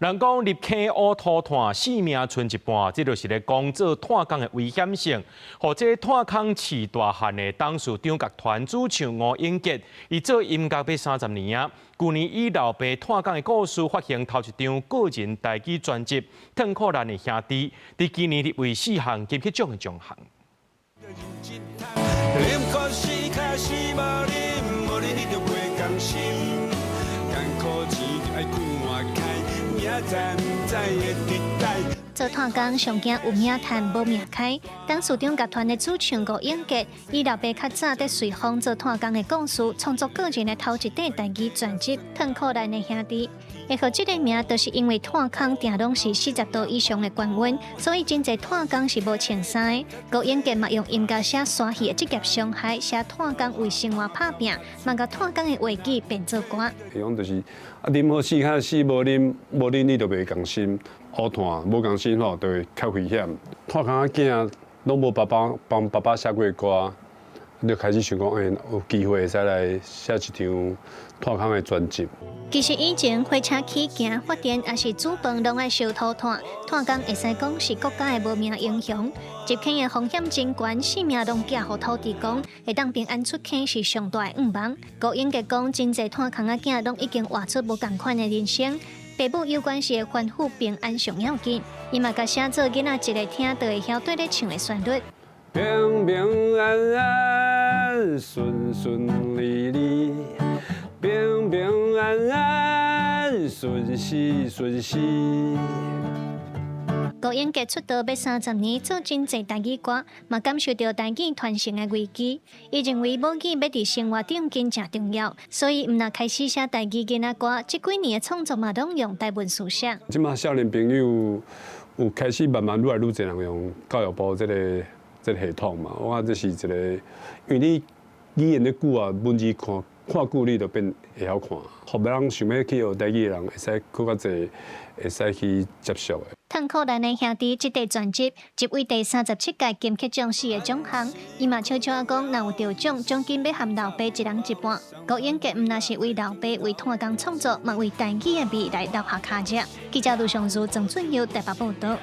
人講入坑烏塗炭，性命賰一半，這就是咧講做炭工的危險性。予這炭空飼大漢的董事長樂團主唱吳永杰，伊做音樂欲30年啊。舊年以老爸炭工的故事發行頭一張個人台語專輯《褪褲難的兄弟》，佇今年入圍四項金曲獎的獎項。啉苦死卡死無啉，無啉你就袂甘心。艱苦錢就愛看開，明知毋知會直待。做炭工上驚有命趁無命開。董事長樂團的主唱吳永杰，以老爸較早佇瑞豐做炭工的故事，創作個人的頭一塊台語專輯《褪褲難的兄弟》。會號這個名，就是因為炭空定攏是40度以上的高溫，所以真濟炭工是無穿衫的。吳永杰嘛用音樂寫山戲的職業傷害，寫炭工為生活拍拚，嘛共炭工的話語變做歌。伊講就是啊，啉好死較死無啉，無啉你就袂甘心，烏炭無甘心吼，就會較危險。炭空仔囝攏無爸爸幫爸爸寫過歌，就開始想講，欸，有機會會使來寫一張炭空的專輯。其實以前火車起行、發電抑是煮飯，攏愛燒塗炭。炭工會使講是國家的無名英雄。入坑的風險真懸，性命攏寄予土地公，會當平安出坑是上大的願望。吳永杰講，真濟炭空仔囝攏已經活出無仝款的人生。爸母有關係會吩咐平安上要緊，伊嘛共寫做囡仔一下聽就會曉綴咧唱的旋律。平平安安，順順利利，平平安安，順時順時。吳永杰出道欲30年，做真濟台語歌，嘛感受著台語傳承的危機。伊認為母語欲佇生活頂真正重要，所以毋若開始寫台語囡仔歌，這幾年的創作嘛攏用台文書寫。這馬少年朋友有開始慢慢愈來愈濟人用教育部這個系統嘛，我感覺這是一個，因為你語言咧久啊，文字看看久，你就變會曉看，予別人想欲去學台語的人，會使閣較濟，會使去接觸的。褪褲難的兄弟這塊專輯入圍第37屆金曲獎四個獎項，伊嘛悄悄仔講，若有得獎，獎金欲和老爸一人一半。吳永杰毋若是為老爸為炭工創作，嘛為台語的未來留下跤跡。記者盧尚如、曾俊佑台北報導。